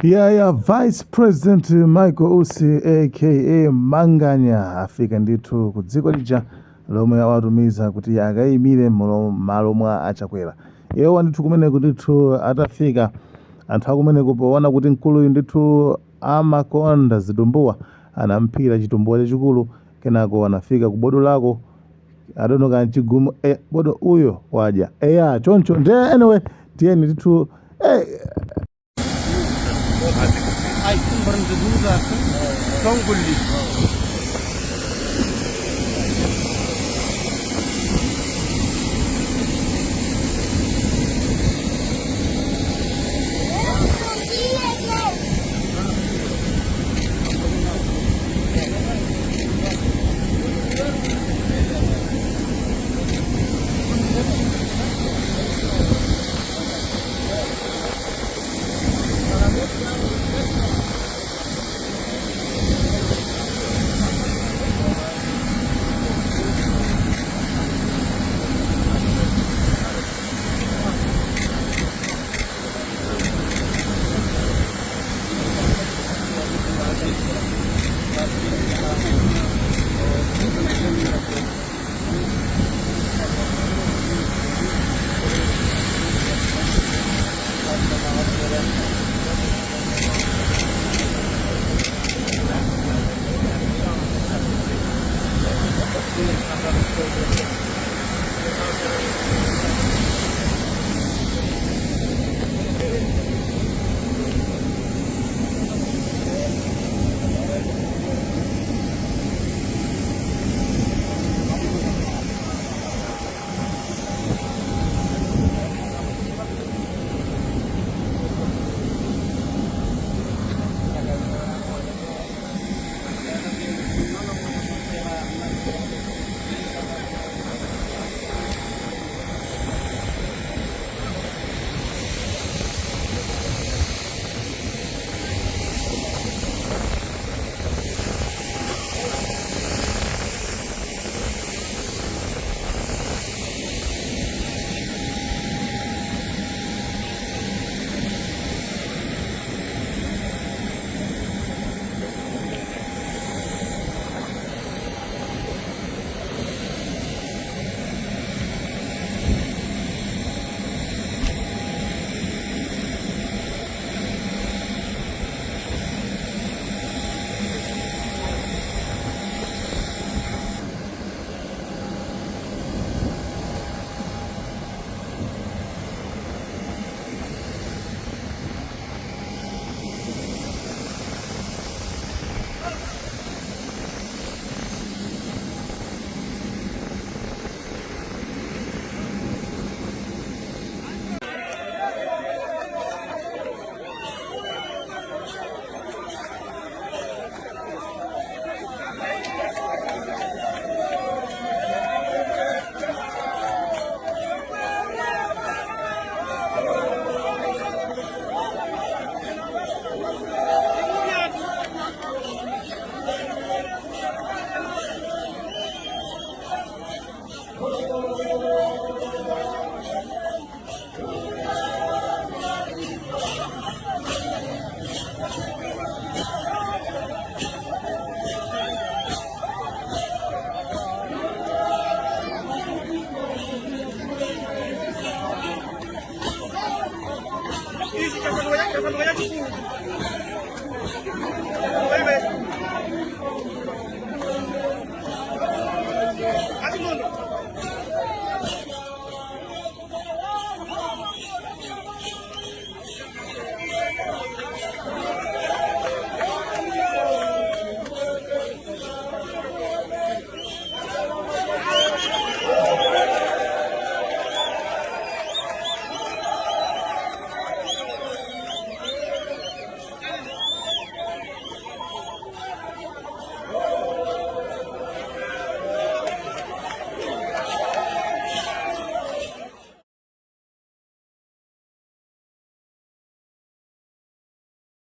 Yeah, Vice President Michael Usi aka Manganya afika ndithu ku dziko lija lomwe awatumiza kuti akayimire m'malo mwa achakwera. Iwowa ndithu kumeneko ndithu atafika anthu akumeneko poona kuti mkuluyu ndithu amakonda zitumbuwa anamphikira chitumbuwa chachikulu kenako anafika ku bodo lako adonoka mchigumu bodo uyo wadya eya choncho nde anyway tiyeni ndithu Aýtsyn birinji duz atsyn, soň gülli.